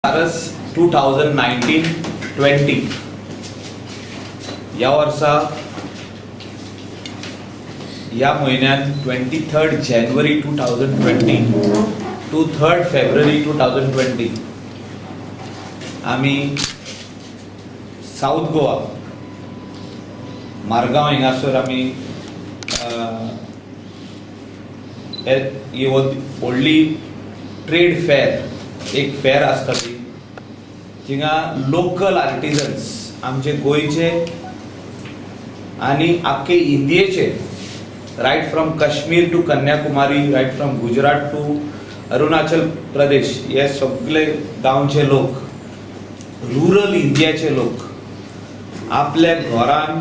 सारस 2019-20 ह्या वर्सा ह्या म्हयन्यान 23 January 2020 to 3 February 2020 आमी साऊथ गोवा, मारगांव हिंगासर आमी ही व्हडली ट्रेड फेर, एक फेर आसता ती, थिंगा लोकल आर्टिजन्स आमचे गोंयचे आनी आख्खे इंडियेचे, right from Kashmir to Kanyakumari, right from Gujarat to Arunachal Pradesh, हे सगळे गांवचे लोक, रुरल इंडियाचे लोक आपल्या घरान,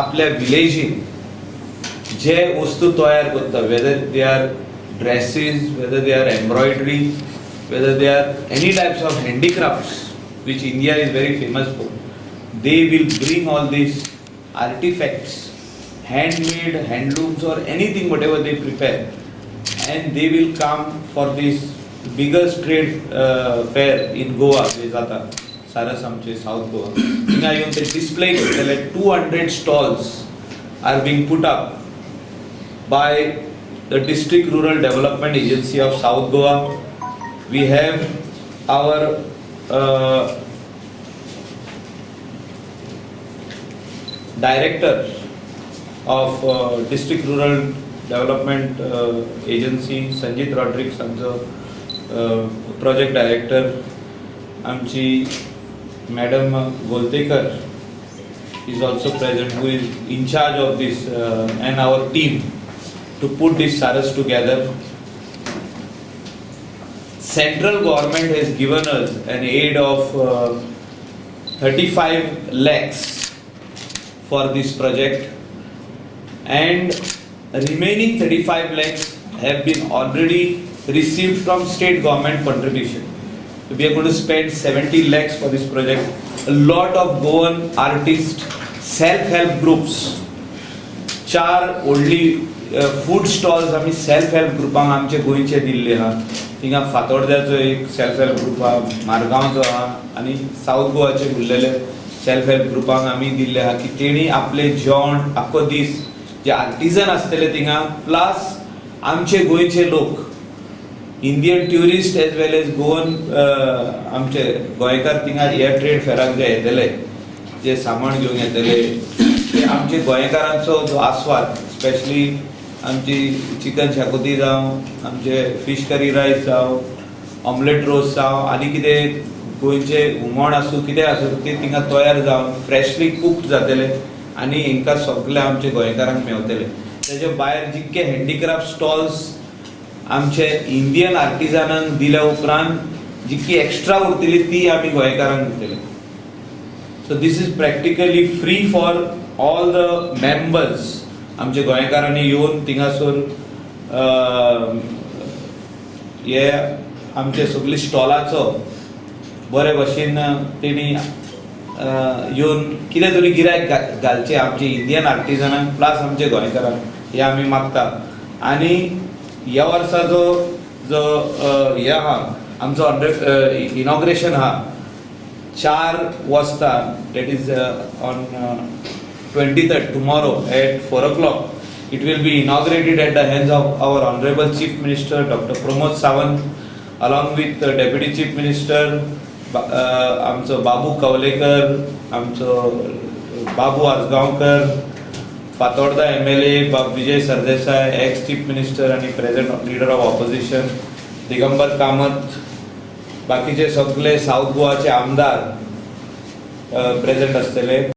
आपल्या विलेजीन जे वस्तू तयार करता, whether they are dresses, whether they are embroidery, whether they are any types of handicrafts which India is very famous for, they will bring all these artifacts, handmade handlooms or anything, whatever they prepare, and they will come for this biggest trade fair in Goa जे जाता सारस आमचे south Goa. थिंगा येवन ते display करतले. 200 stalls are being put up by the District Rural Development Agency of South Goa. We have our director of District Rural Development Agency, Sanjit Rodrigues, आमचो project director, आमची madam Goltekar is also present, who is in charge of this and our team to put this Saras together. Central government has given us an aid of 35 lakhs for this project, and remaining 35 lakhs have been already received from state government contribution. So we are going to spend 70 lakhs for this project. A lot of Goan artists, self-help groups, चार व्हडली food stalls आमी self help ग्रुपांक आमचे गोंयचे दिल्ले आहा. थिंगा फातोर्ड्याचो एक self help group आहा, मारगांवचो आहा आनी सावथ गोवाचे उरलेले सेल्फ हेल्प ग्रुपांक आमी दिल्ले आहा की तेणी आपले जेवण आख्खो दीस जे आर्टिजन आसतले थिंगा, प्लस आमचे गोंयचे लोक, Indian tourist as well as Goan, आमचे गोंयकार थिंगा ह्या ट्रेड फेराक जे येतले, जे सामान घेवन येतले, ते आमचे गोंयकारांचो जो आस्वाद, स्पेशली आमची चिकन शाकोती जावं, आमचे फीश करी रायस जावं, ऑमलेट रोस जावं आनी कितें गोंयचे हुमण आसूं, कितें आसूं, ते थिंगा तयार जावन फ्रेशली कुक्ड जातले आनी हांकां सगळे आमचे गोंयकारांक मेवतले. तेजे भायर जितके हँडीक्राफ्ट स्टॉल्स आमचे इंडियन आर्टिजनांक दिल्या उपरांत जितकी एक्स्ट्रा उरतली ती आमी गोंयकारांक दितले. So this is practically free for all the members. आमच्या गोंयकारांनी येवन थिंगासून हे आमचे सगळे स्टॉलाचो बरे भशेन तेणी येवन कितें तरी गिरायक घालचें आमचे इंडियन आर्टिजनांक प्लस आमचे गोंयकारांक, हे आमी मागता. आनी ह्या वर्साचो जो हे आहा, आमचो इनॉग्रेशन आहा 4 वाजता, that is on 23rd, tomorrow at 4 o'clock. It will be inaugurated at the hands of our Honorable Chief Minister Dr. Pramod Sawant, along with the Deputy Chief Minister आमचो बाबू कवलेकर, आमचो बाबू आजगांवकर, फातोर्डा MLA बाब Vijay Sardesai, ex chief minister आणि present leader of opposition Digambar Kamat, बाकीचे सगळे south गोवाचे आमदार प्रेझेंट असतले.